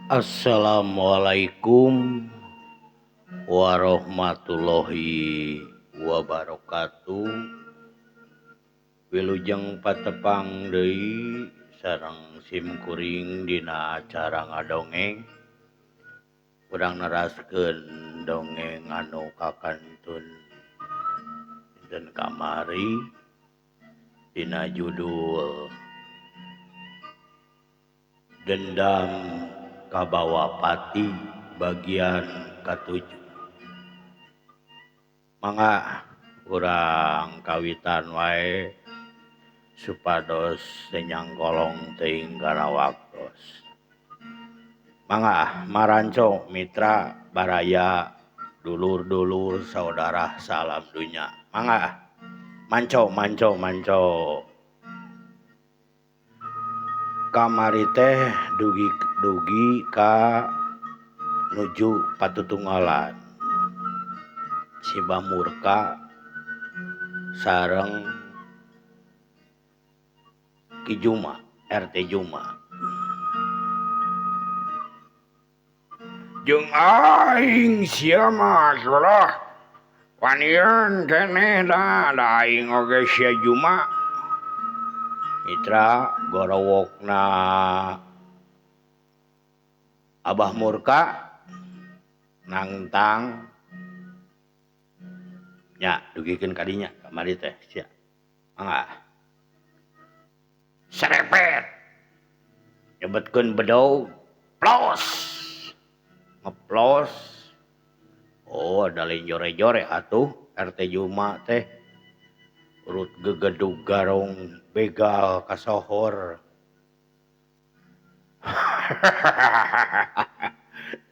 Assalamualaikum warahmatullahi wabarakatuh. Wilujeng patepang deui sareng sim kuring dina acara ngadongeng. Urang neraskeun dongeng anu kakantun dinten kamari dina judul Dendam Kabawa Pati bagian ka-7. Mangga urang kawitan wae supados teu nyangkolong teuing kana waktos. Mangga maranco mitra baraya dulur-dulur saudara salam dunya. Mangga manco manco manco. Kamari teh dugi ka nuju patutunggalan si Bah Murka sareng Ki Juma, RT Juma. Jeung aing sia mah salah wanian keneh da aing oge sia Juma. Mitra gorowokna Abah Murka nangtang nya dugikeun ka dinya kamari teh sia. Mangga. Serepet. Nyebetkeun bedog, plos. Ngeplos. Oh, ada lain jore-jore atuh RT Juma teh. Urut gegedug garong begal kasohor.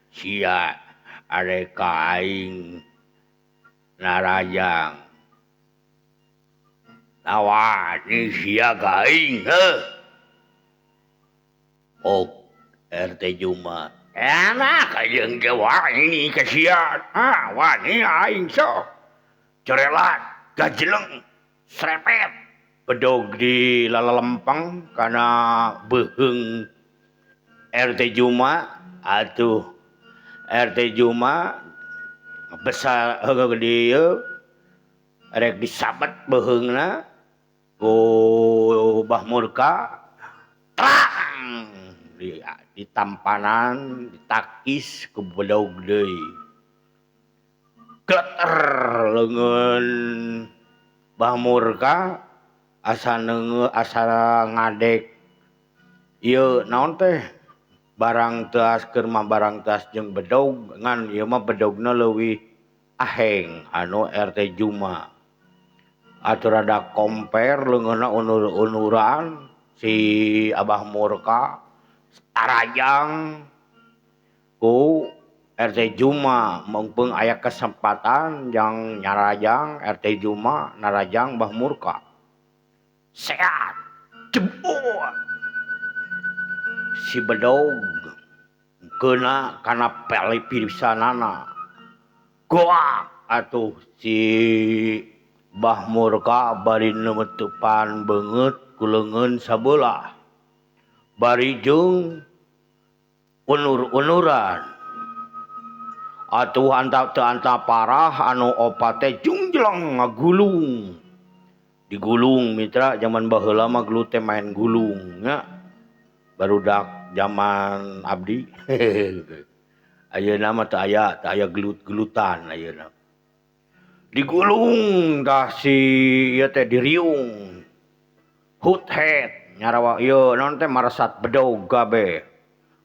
Sia arek ka aing narajang. Nawani sia ka aing heuh. Oh, RT Juma. Enak jeung ge wani ka sia. Ah, wani aing sok. Corelat gajeleng serepet. Bedog di lalelempeng kana beuheung RT Juma atuh RT Juma besar heuh dieu rek disabet beuheungna ku Bah Murka trang ditampanan ditakis ku bedog deui gleter leungeun Bah Murka asa neungeut asa ngadek ieu naon teh barang teas keur mah barang teas jeung bedog ngan ieu mah bedogna leuwih aheng anu RT Juma atuh rada komper leungeunna unur-unuran si Abah Murka tarajang ku RT Juma meungpeung aya kesempatan jang nyarajang RT Juma narajang Bah Murka seat jebot si bedog keuna kana palipisanana goak atuh si Bah Murka bari neutupan beungeut ku leungeun sabelah bari jeung unur-unuran atuh anta teu anta parah anu opat teh jungjleng ngagulung digulung mitra zaman baheula mah gelut teh main gulung nya barudak zaman abdi ayeuna mah teu aya gelut-gelutan ayeuna digulung tah si ieu teh diriung hut-het nyarawa ieu naon teh maresat bedog kabeh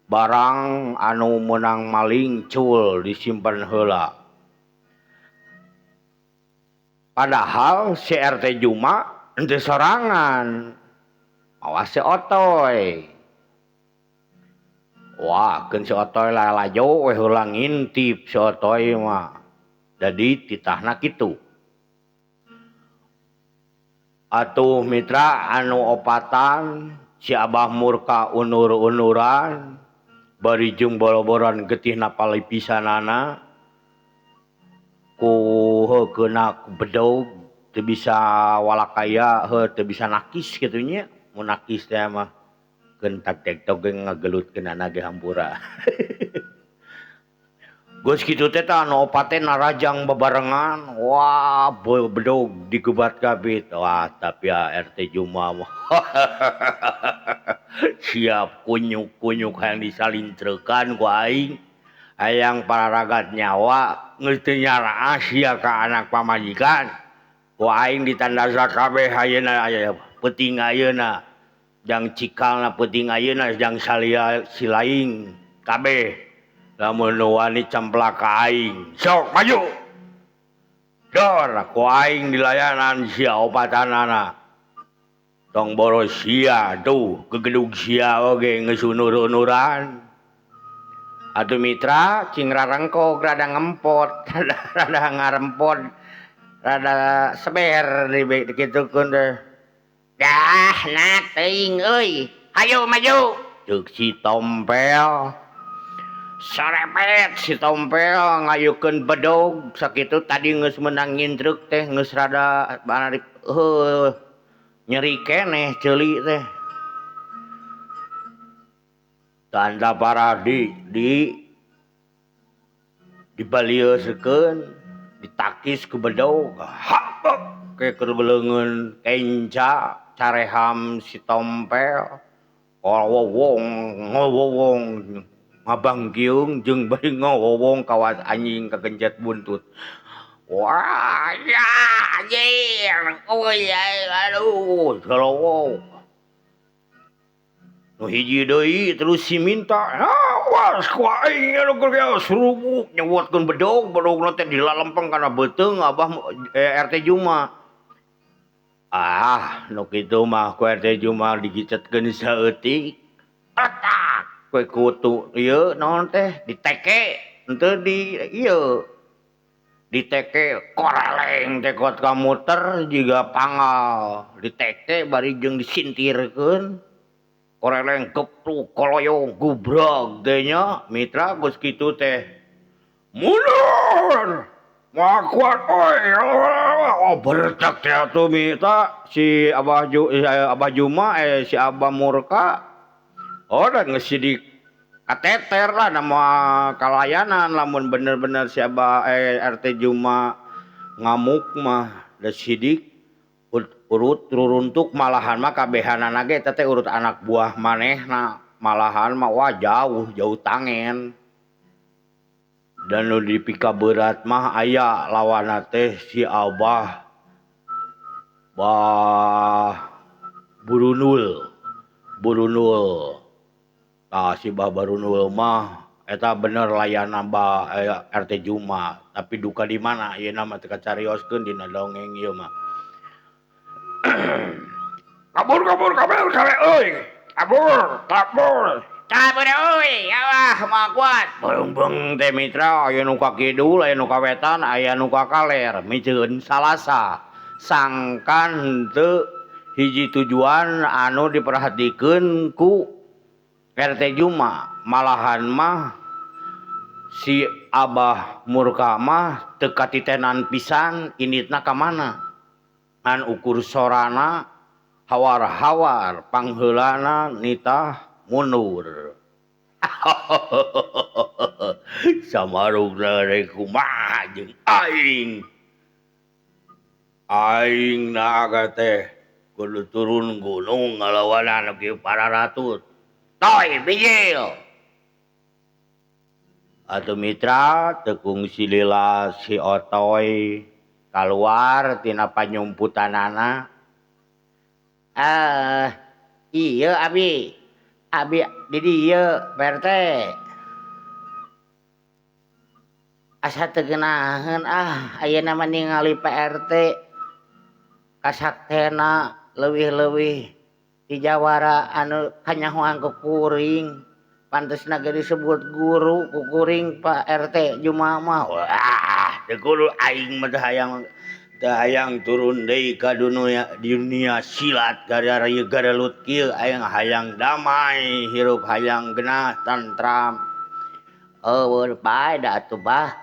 barang anu meunang maling cul disimpen heula. Padahal si RT Juma henteu sorangan mawa si Otoy. Wah, keun si Otoy lalajo we heula ngintip si Otoy mah. Jadi titahna kitu. Atuh mitra anu opatan si Abah Murka unur-unuran bari jeung boro-boron getihna palipisanana ku heukeuna ku bedog teu bisa walakaya heuh teu bisa nakis kitu nya mun nakis teh mah Keun tak tektok ge ngagelutkeunana ge hampura. Geus kitu teh tah anu opat teh narajang bebarengan. Wah, bedog digebat kabit. Wah, tapi ya RT Juma mah. Siap kunyuk-kunyuk hayang disalintrekan ku aing. Hayang pararagat nyawa geus teu nyaraah sia ka anak pamajikan. Ku aing ditandasa kabeh ayeuna aya peuting ayeuna. Jang cikalna peuting ayeuna jang salia silaing kabeh. Lamun nu wani cemplak ka aing, sok maju. Dor ku aing dilayanan sia opatanana. Tong boros sia tuh gegedug sia oge geus unur-unuran. Atuh mitra cing rarengkog rada ngempot, rada ngarempot, rada seber di dikitukeun teh. Dah na teuing euy, hayu maju. Ceuk si Tompel. Sarepet si Tompel ngayukeun bedog sakitu tadi geus meunang ngintruk teh geus rada banarik heuh nyeri keneh ceuli teh. Tanda paradi di dibalieuskeun ditakis ku bedog hak ke keur beleungeun kenca careham si Tompel ngowowong ngowowong ngabangkiung jeung bari ngowowong kawas anjing kagencet buntut. Wah, ya anjir, euy aduh, salowong. Nu hiji deui terus si minta, awas ku aing anu keur surubuk nyewotkeun bedog, bedogna teh dilalempeng kana beuteung Abah RT Juma. Ah, nu kitu mah ku RT Juma digicetkeun saeutik. Letak kowe kutu ieu naon teh diteke henteu di ieu diteke koreleng teh kuat kamuter jiga pangal diteke bari jeung disintirkeun koreleng gepluk koloyong gubrag teh nya mitra geus kitu teh mundur moal kuat euy oh bertek teh atuh mitra si Abah Abah Juma si Abah Murka. Oh, dan ngesidik kateter lah nama kalayanan lamun bener-bener si Abah RT Juma ngamuk mah da sidik urut ruruntuk malahan mah kabehanana ge eta teh urut anak buah manehna malahan mah wah jauh jauh tangen dan nu dipika berat mah aya lawanna teh si Abah bah Burunul Burunul. Tah si Bah Barunul mah eta bener layana Bah RT Juma tapi duka di mana ieu mah teu kacarioskeun dina dongeng ieu mah. Kabur kabur kabur kare euy. Kabur kabur. Kabur euy, awah moal kuat. Beung-beung teh mitra aya nu ka kidul, aya nu ka wetan, aya nu ka kaler, miceun salasa. Sangkan henteu hiji tujuan anu diperhatikeun ku RT Juma malahan mah si Abah Murka mah teu katitenan pisan inditna ka mana ngan ukur sorana hawar-hawar pangheulana nitah mundur. Samarugna rek kumaha jeung aing aing naga teh kudu turun gunung ngalawanan kieu pararatut. Toy bijil. Atuh mitra tekung silila si Otoy kaluar tina panyumputanana. Iya abi. Abi di dieu Pak RT. Asa teu geunaheun ah ayeuna mah ningali Pak RT kasaktena leuwih-leuwih di jawara anu kanyahoan ku kuring pantesna ge disebut guru ku kuring Pak RT Juma mah. Wah, teu kudu aing mah teu hayang turun deui ka dunia silat gara-gara ieu garelut kieu aing hayang damai hirup hayang genah tantram. Eueuh bae da atuh bah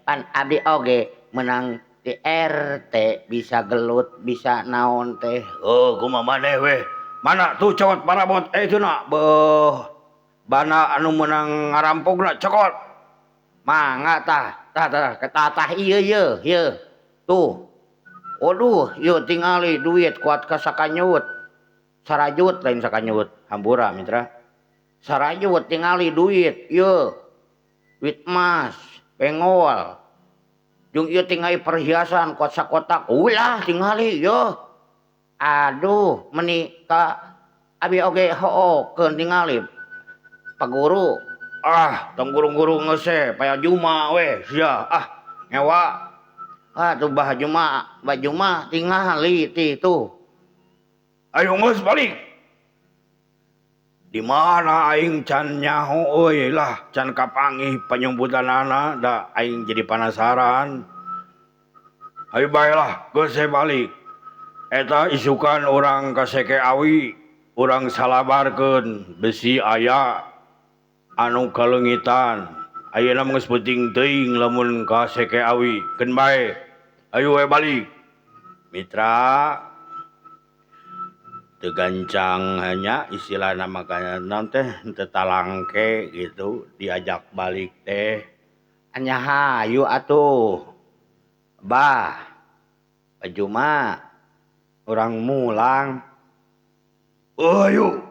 pan abdi oge meunang di RT bisa gelut bisa naon teh. Oh kumaha maneh weh. Mana tuh cokot parabot itu na beuh bana anu meunang ngarampokna cokot. Mangga tah tah tah tah ieu ieu ieu. Tuh. Waduh, ieu tingali duit kuat ka sakanyut. Sarajut lain sakanyut, hampura mitra. Sarajut tingali duit ieu. Duit emas, bengol. Jeung ieu tingali perhiasan kuat sakotak. Ulah tingali ieu. Aduh, meni ka abi oge hookeun tingali. Pak Guru. Ah, tong guru-guru geus paya Juma we sia. Ah, ngewa. Ah, tuh Bah Juma, Bah Juma tingali ti tuh. Ayo geus balik. Di mana aing can nyaho euy lah, can kapanggih panyumputanana da aing jadi panasaran. Ayo bae lah, geus balik. Eta isukan urang ka Seke Awi, urang salabarkeun besi aya anu kaleungitan. Ayeuna mah geus penting teuing lamun ka Seke Awi, keun bae. Ayo we balik. Mitra teu gancang nya istilahna mah naon teh teu talangke gitu diajak balik teh. Anya hayu atuh. Bah, Pak Juma urang mulang. Oh, ayo.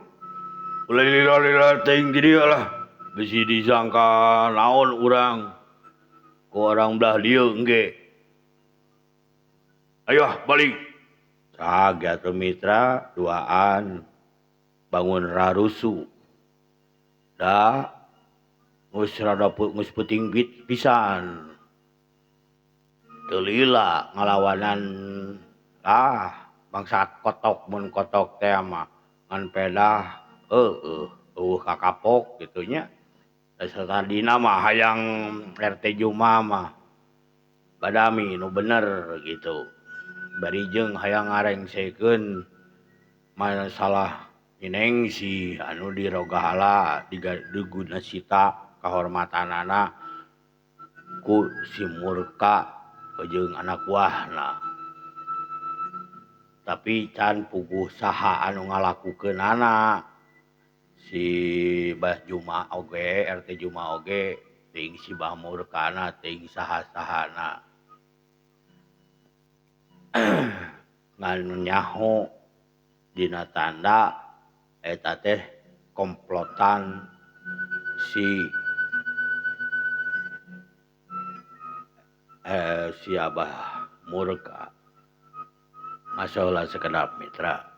Ulah lila-lila teuing di dieu lah. Bisi disangka naon urang. Ku orang belah dieu engge. Ayo balik. Tah atuh mitra duaan bangun rarusu. Da geus rada geus peuting pisan. Teu lila ngalawanan ah bangsa kotok mun kotok teh mah ngan pedah heueuh eueuh kakapok kitu nya. Satadina mah hayang RT Juma mah badami nu bener gitu. Bari jeung hayang ngarengsekeun masalah Minengsi anu dirogahala diguna sita kahormatanana ku si Murka jeung anak buahna. Tapi can puguh saha anu ngalakukeunana. Si Bah Juma oge, RT Juma oge, teuing si Bah Murkana, teuing saha-sahana. Ngan nyaho dina tanda eta teh komplotan si si Abah Murka. Masalah sekedap mitra.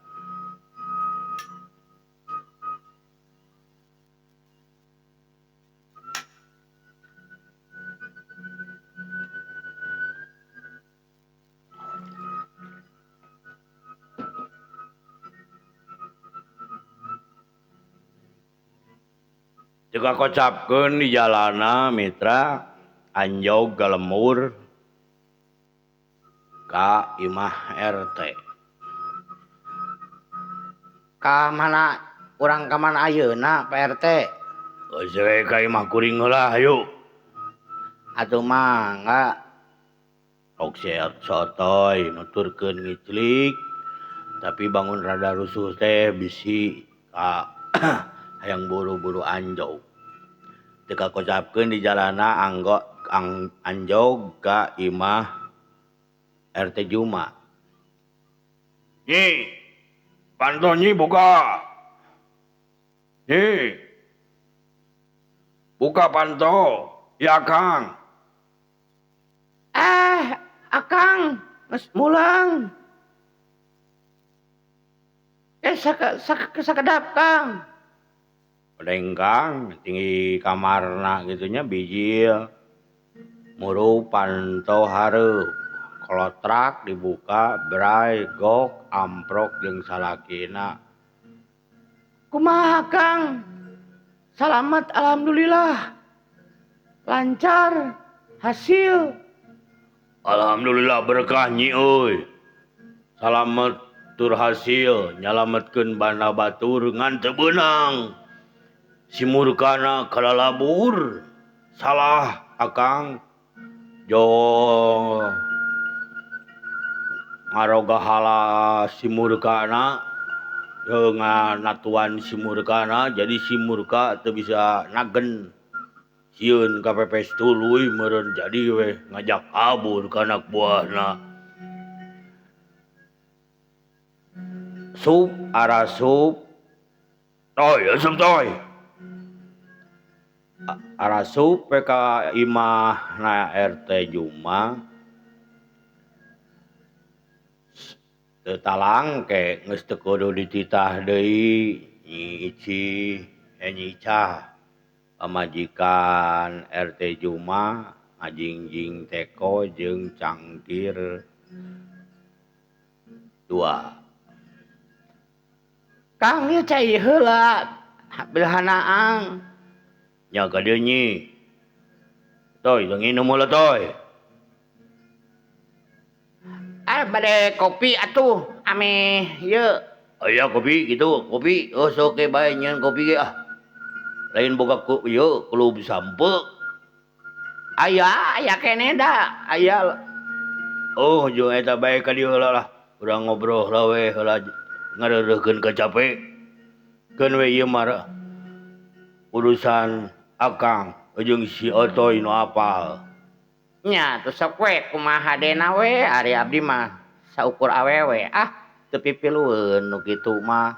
Jika kocapkeun di jalana mitra anjog galemur ka imah RT. Ka mana urang ka mana ayeuna Pak RT? Geus we ka imah kuring heula hayu. Atuh mangga. Sok sotoy nuturkeun ngiclik tapi bangun rada rusuh teh bisi ka hayang buru-buru anjog. Teu kakocapkeun di jalana anjog ka imah RT Juma. Nyi, panto nyi buka. Nyi, buka panto. Ya Akang. Akang, geus mulang. Sakedap Kang. Lengkang tinggi kamarna gitunya bijil muru panto hareup kolotrak dibuka bray gok amprok jeung salakina. Kumaha Kang? Salamat alhamdulillah. Lancar hasil. Alhamdulillah berkah nyi euy. Salamet tur hasil nyalametkeun banda batur ngan teu beunang. Si Murkana kalalabur. Salah Akang. Jo ngarogahala si Murkana Nganatuan si Murkana jadi si Murka teu bisa nagen. Sieun kapepes tuluy meureun jadi weh ngajak kabur ka anak buahna. Sup arasup toy asup toy. Arasup we ka imahna RT Juma. Teu talangke geus teu kudu dititah deui Nyi Ici Nyi Icah pamajikan RT Juma ngajingjing teko jeung cangkir dua. Kang ieu cai heula bilahanaang. Nya ka dieu Nyi. Toy tong nginum heula toy. Ah bade kopi atuh ameh ieu. Aya kopi gitu, kopi. Oh sok ge bae nyeun kopi ge ah. Lain boga ku ieu klub sampe. Aya, aya keneh da. Aya. Oh jeung eta bae ka dieu heula lah. Urang ngobrol heula we heula ngareureuhkeun kacape. Keun we ieu mah urusan akang jeung si Otoy nu apal. Nya tuh sok we kumaha dena we ari abdi mah saukur awewe ah teu pipilueun nu kitu mah.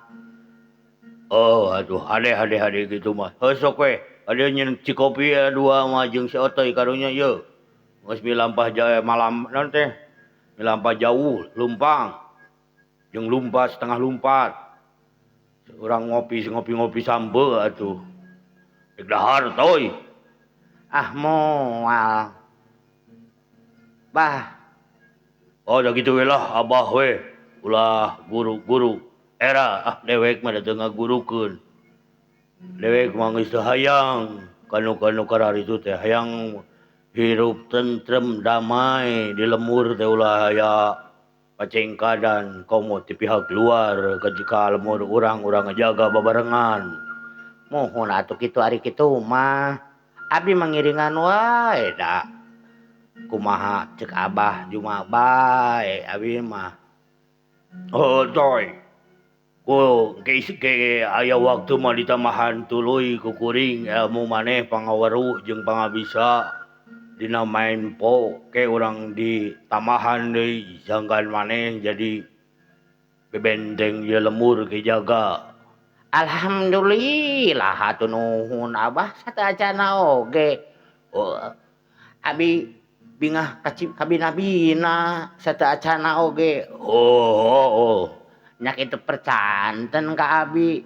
Oh aduh hade hade hade kitu mah. Heuh sok we ade nyeun cikopi dua mah jeung si Otoy karunya ieu. Geus milampah jae malam naon teh? Milampah jauh lumpang. Jeung lumpat setengah lumpat. Urang ngopi ngopi-ngopi sampe atuh. Rek dahar toy. Ah moal. Bah. Oh dah gitu we lah abah we. Ulah guru-guru era ah dewek mah teu ngagurukeun. Dewek mah geus teu hayang kanu-kanu kararitu teh hayang hirup tentrem damai di lemur teh ulah aya pacengkadan komo ti pihak luar ka lemur urang-urang ngajaga babarengan. Mohon atuh kitu ari kitu mah. Abdi mangiringan wae da. Kumaha cek abah Juma bae abi mah. Oh toy. Ku ke aya waktu mah ditamahan tuluy ku kuring ilmu maneh pangaweruh jeung pangabisa dina main po ke urang ditamahan deui sangkan maneh jadi bebenteng ieu lemur ke jaga. Alhamdulillah hatur nuhun abah sateuacanna oge. Oh, abi bingah kabina-bina sateuacanna oge. Oh, oh, oh. Nya kitu percanten ka abi.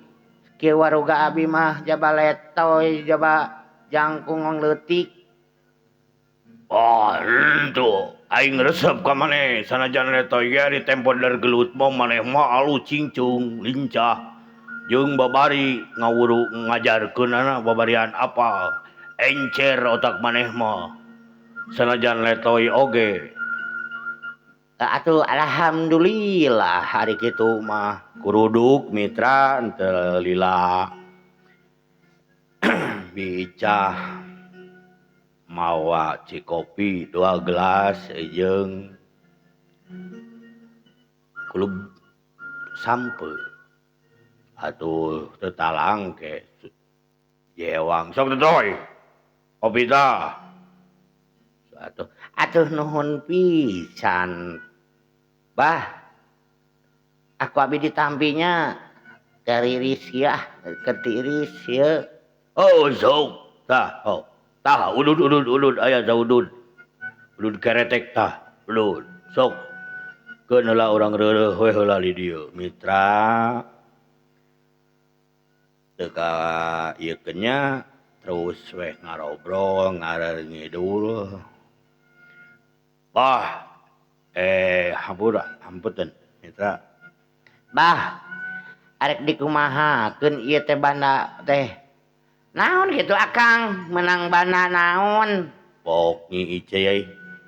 Kieu waruga abi mah jaba letoy jaba jangkung leutik. Oh, henteu. Aing resep ka maneh sanajan letoy ge ari tempo der gelut mah maneh mah alus cingcung lincah. Jeung babari ngawuru ngajarkeunana babarian apal. Encer otak maneh mah. Sanajan letoy oge. Atuh alhamdulillah hari kitu mah kuruduk mitra teu lila. Bicah mawa cikopi 2 gelas jeung klub sampe. Atuh teu talangke jewang sok teh kopi tah. Atuh atuh nuhun pisan. Bah, aku abi ditampinya kariris ya, ketiris ya. Oh sok tah, oh tah udud udud udud aya tah udud. Udud keretek tah, udud. Sok keun heula urang reureuh we heula di dieu mitra. Teu ka ieu nya terus weh ngarobrol ngarar ngidul. Bah, hampura, hampunten mitra. Bah, arek dikumahakeun ieu teh banda teh. Naon kitu akang menang banda naon? Pok Nyi Ica,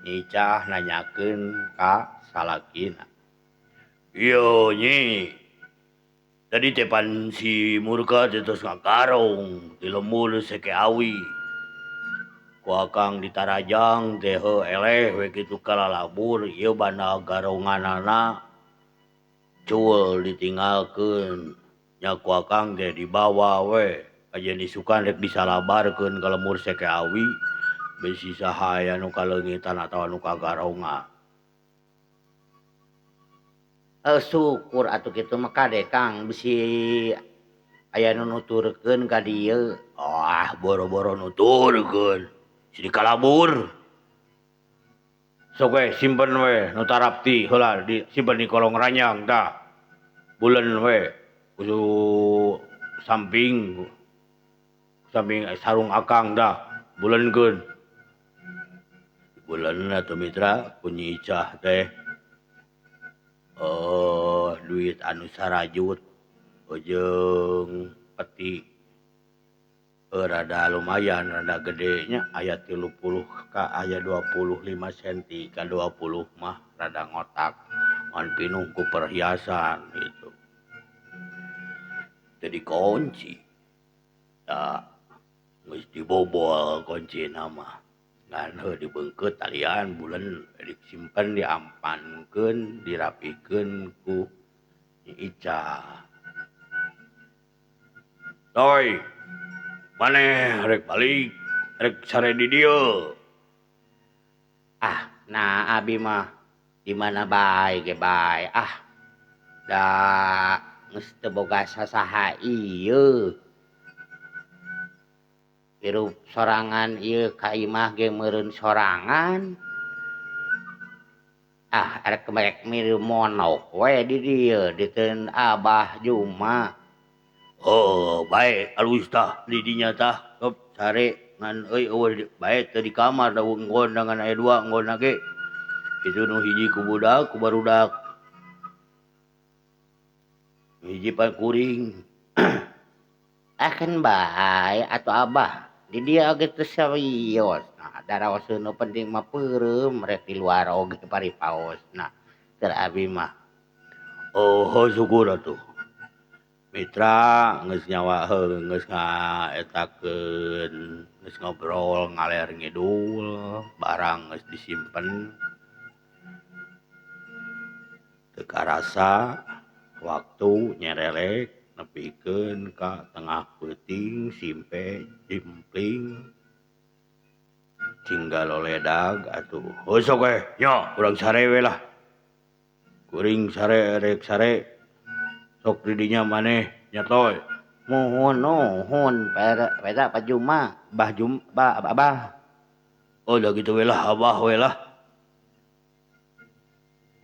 Nyi Icah nanyakeun ka salakina. Ieu Nyi. Tadi teh pan si Murka teh tos ngakarong di lemur seke awi. Ku akang ditarajang teh heuh eleh we kitu kalalabur ieu banda garonganana cul ditinggalkeun. Nya ku akang teh dibawa we kajeun isukan rek disalabarkeun ka lembur seke awi bisi saha aya nu kaleungitan atawa nu kagaronga. Syukur atuh kitu mah kade Kang bisi aya nu nuturkeun ka dieu. Ah boro-boro nuturkeun si dikalabur. Sok we simpen we nu tarapti heula disimpen di kolong ranjang tah. Buleun we kudu samping samping sarung akang tah buleunkeun. Buleun atuh mitra ku Nyi Icah teh. Oh, duit anu sarajut jeung peti rada lumayan rada gedenya aya 30 ka aya 25 senti ka 20 mah rada ngotak ngan pinuh ku perhiasan gitu. Jadi kunci da geus dibobol kuncina mah. Ngan heuh dibeungkeut talian buleun disimpen diampankeun dirapikeun ku Nyi Icah. Toy, maneh rek balik rek sare di dieu. Ah, nah abi mah di mana bae ge bae ah. Da geus teu boga sasaha ieu. Hirup sorangan ieu ka imah ge meureun sorangan. Ah, rek rek milu monok we di dieu diteun Abah Juma. Oh, bae alus tah di dinya tah top sare ngan euy eueuh bae teu di kamar da nggon ngan aya dua nggon ge. Kitu nu hiji ku budak ku barudak. Hiji pan kuring. Akan bae atuh Abah. Di dia oge teu serius. Nah, daraoseun nu penting mah peureum rek di luar oge paripaosna. Keur abi mah. Oh, syukur atuh. Mitra geus nyawa heuh geus ngaetakeun geus ngobrol ngaler ngidul barang geus disimpen. Teu karasa waktu nyerelek nepikeun ka tengah peuting simpe jimpling cingga loledag atuh. Heuh sok we nya urang sare we lah. Kuring sare rek sare sok di dinya maneh nya toy. Muhun nuhun peda Pak Juma, Bah Jum ba Abah. Oh da kitu we lah Abah we lah.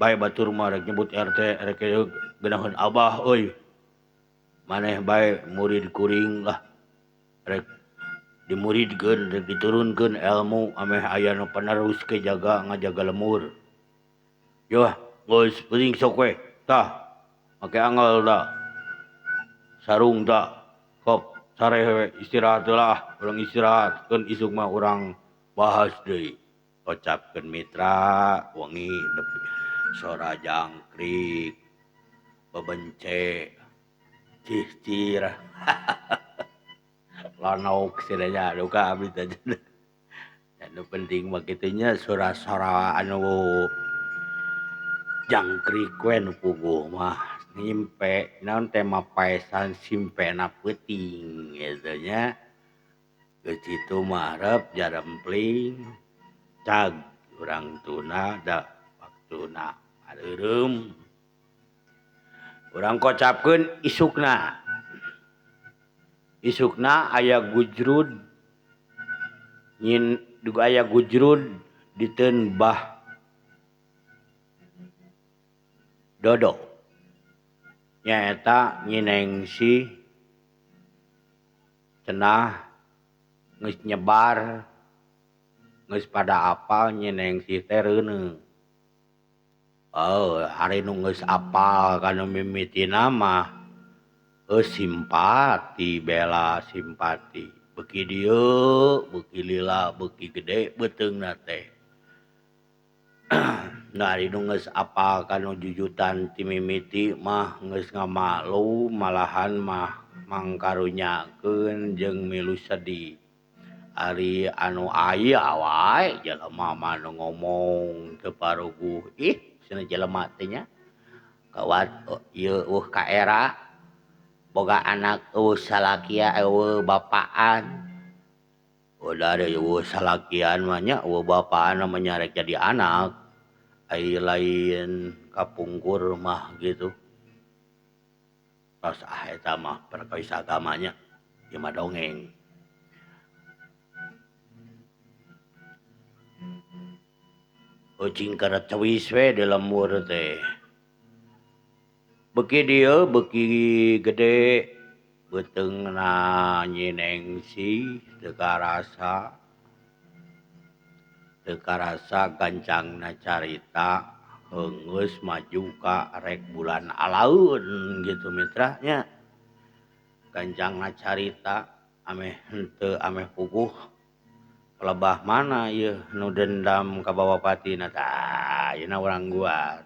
Bae batur mah rek nyebut RT rek geunaheun Abah euy. Maneh bae murid kuring lah. Rek dimuridkeun rek diturunkeun ilmu ameh aya nu penerus ke jaga ngajaga lemur. Yo geus penting sok we tah. Make angel tah. Sarung tah. Kop sare we istirahat lah, urang istirahat keun isuk mah urang bahas deui. Kocapkeun mitra wengi sora jangkrik bebence cicir lonok cenah duka abdi teh. Anu penting mah kitu nya sora-sora anu jangkrik we nu puguh mah nyimpe naon teh mah paesan simpena peuting kitu nya. Geus kitu mah rep jarempling cag urang tuna da waktuna areureum. Urang kocapkeun isukna. Isukna aya gujrud nyin duga aya gujrud diteun Bah Dodo. Nyaeta Nyi Nengsih cenah geus nyebar geus pada apal Nyi Nengsih teh reuneuh. Oh, ari nu geus apal kana mimitina mah simpati bela simpati. Beuki dieu, beuki lila, beuki gede beuteungna teh. Nah, ari nu geus apal kana jujutan ti mimiti mah geus ngamaklum malahan mah mangkarunyakeun jeung milu sedih. Ari anu aya wae jelema mah nu ngomong teu paruguh. Ih, cenah jelema teh nya. Kawat ieu eueuh ka era. Boga anak eueuh salakia eueuh bapaan. Udah ada eueuh salakian mah nya eueuh bapaan mah nya rek jadi anak. Ai lain kapungkur mah gitu. Tos ah eta mah perkawis agamanya ieu mah dongeng. Ucing keur cewis we di lembur teh. Beuki dieu beuki gede beuteungna Nyi Nengsi teu karasa. Teu karasa gancangna carita heungeus maju ka rek bulan alaun gitu mitra nya. Gancangna carita ameh henteu ameh puguh pelebah mana ieu nu dendam ka bawapatina tah ayeuna urang guar.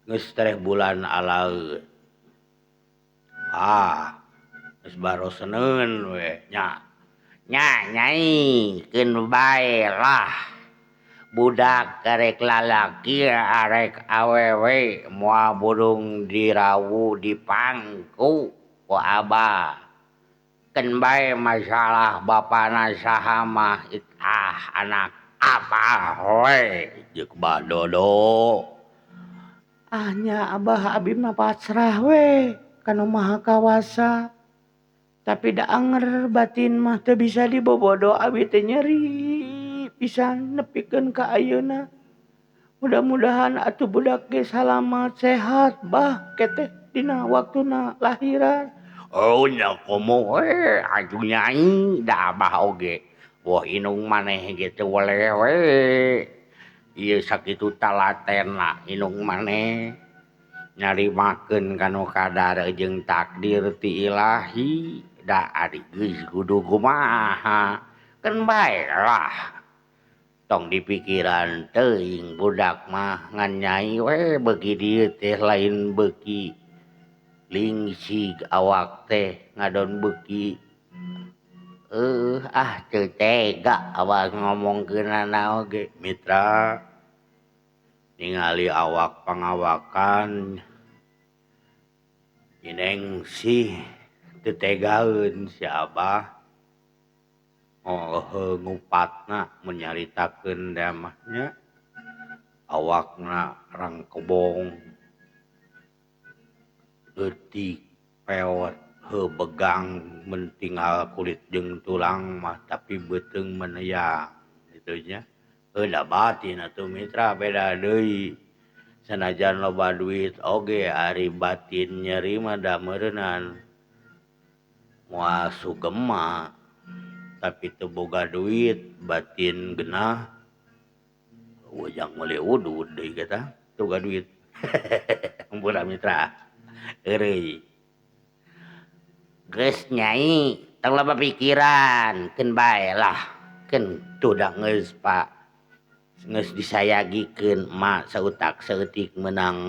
Geus tereh bulan alaeun. Ah, geus baroseneun we nya. Nya nyai keun bae lah. Budak arek lalaki arek awewe moal burung dirawu dipangku ku abah. Keun bae masalah bapana saha mah ah anak apa we jeung Bah Dodo. Ah nya abah abi mah pasrah we kana Maha Kawasa. Tapi da anger batin mah teu bisa dibobodo abi teh nyeri pisan nepikeun ka ayeuna. Mudah-mudahan atuh budak ge salamat sehat bah keteh dina waktuna lahiran. Oh nya komo we atuh nyai da abah oge. Wah inung maneh ge teu weleh we. Ieu sakitu talatena inung maneh nyarimakeun kanu kadar jeung takdir ti ilahi da ari geus kudu kumaha keun bae lah tong dipikiran teuing budak mah ngan nyai we beuki dieu teh lain beuki lingsig awak teh ngadon beuki ah teu tega awak ngomongkeunana oge mitra ningali awak pangawakan Nyi Nengsi teu tegaeun si abah oh ngupatna mun nyaritakeun teh mah nya awakna rangkebong leutik peot heuh begang mun tinggal kulit jeung tulang mah tapi beuteung meneyang kitu nya. Heuh da batin atuh mitra beda deui. Sanajan loba duit oge ari batin nyeri mah da meureunan moal sugema tapi teu boga duit batin genah ujang meuli udud deui kita teu boga duit. Ampura mitra eureui. Geus nyai tong loba pikiran keun bae lah keun tuh da geus pak geus disayagikeun emak sautak saeutik meunang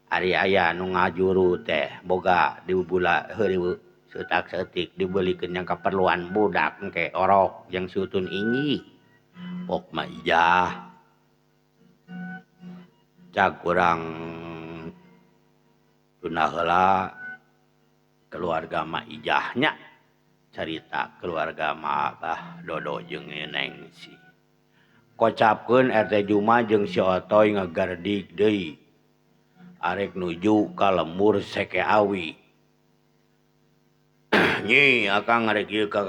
ari aya nu ngajuru teh boga dibula heureui sautak saeutik dibelikeun yang kaperluan budak engke orok jeung sutun inji pok mah ijah cag urang tunda heula keluarga Mak Ijahnya carita keluarga Mak Abah Dodo jeung Nengsi kocapkeun RT Juma jeung si Otoy ngagardik deui arek nuju ka lembur Seke Awi. Nyi akang arek ieu ka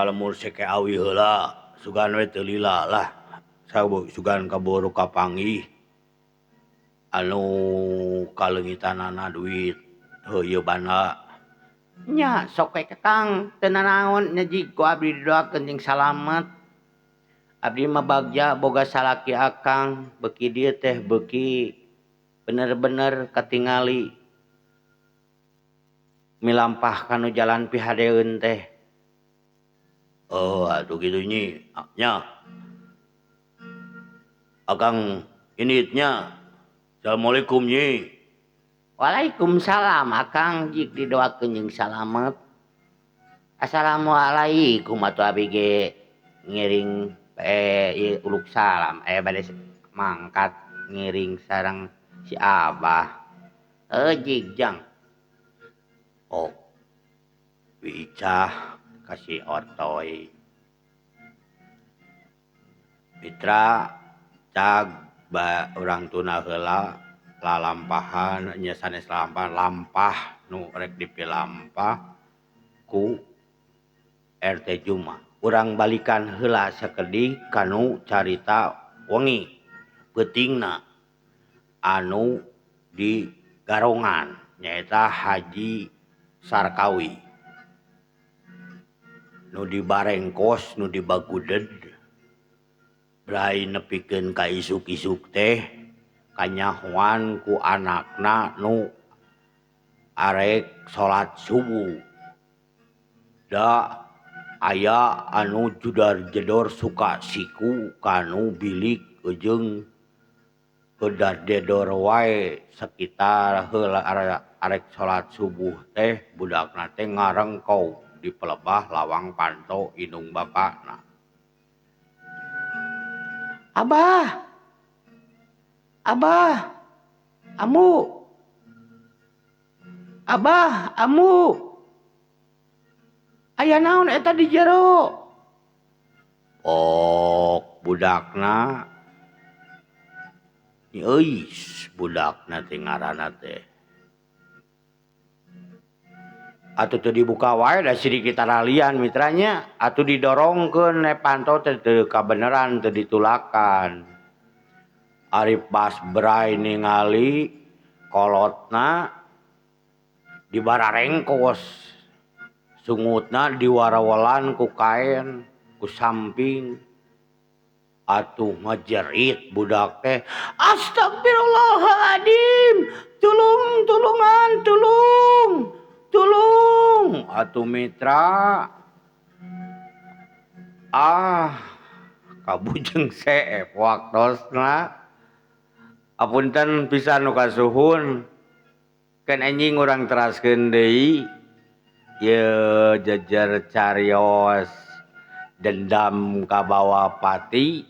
lembur Seke Awi heula sugan we teu lila lah sugan kaburu kapanggih anu kaleungitanana duit heuh ieu banda. Nya sok we Kang teu nanaon nya jig ku abdi didoakeun jeung salamet. Abdi mah bagja boga salaki akang beuki dieu teh beuki bener-bener katingali milampah kanu jalan pihadeun teh. Oh atuh kitu nyi nya. Akang ini nya. Assalamualaikum nyi. Waalaikumsalam akang jig didoakeun jeung salamet. Assalamualaikum atuh abi ge ngiring ieu uluk salam bade mangkat ngiring sareng si abah. Jigjang. Oh. Icah kasih otoy. Mitra cag ba urang tuna heula lalampahan nya sanes lampahan lampah nu rek dipilampah ku RT Juma. Urang balikan heula sakedik kanu carita wengi peutingna anu di Garongan nyaeta Haji Sarkawi. Nu dibarengkos nu dibaguded brai nepikeun ka isuk-isuk teh kanyahoan ku anakna nu arek salat subuh. Da aya anu judar jedor suka siku kanu bilik jeung kedar dedor wae sekitar heula arek salat subuh teh budakna teh ngarengkau di pelebah lawang panto indung bapakna. Abah, abah, amu, abah, amu, aya naon eta di jero? Oh, budakna, euis budakna teh ngaranna teh. Atuh teu dibuka wae da sidik taralian mitranya, atuh didorongkeun panto teh teu kabeneran teu ditulakan. Ari pas brai ningali kolotna dibararengkos, sungutna diwarawelan ku kaen ku samping. Atuh ngajerit budak teh, astagfirullahaladzim, tulung tulungan tulung. Tulung atuh mitra. Ah, kabujeng seep waktosna. Apunten pisan nu kasuhun. Kan anjing urang teraskeun deui. Ye jejer carios dendam kabawa pati.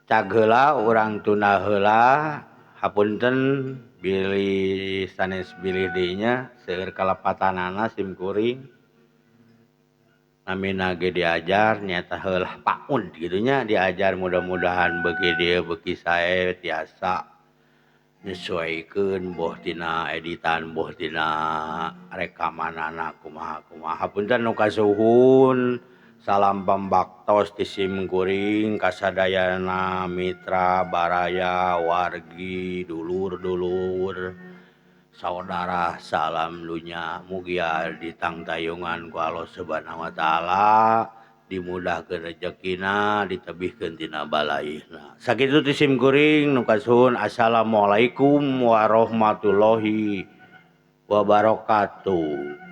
Cag heula urang tunda heula. Hapunten bilih sanes bilih deui nya seueur kalepatanana sim kuring. Namina ge diajar nyaeta heulah paun kitu nya diajar mudah-mudahan beuki dieu beuki sae tiasa nyesuaikeun boh tina editan boh tina rekamanana kumaha-kumaha. Hapunten nu kasuhun. Salam pambaktos ti sim kuring kasadayana mitra baraya wargi dulur-dulur saudara salam dunya mugia ditangtayungan ku Allah Subhanahu wa taala dimudahkeun rejekina ditebihkeun tina balaihna. Sakitu ti sim kuring nu kasuhun. Assalamualaikum warahmatullahi wabarakatuh.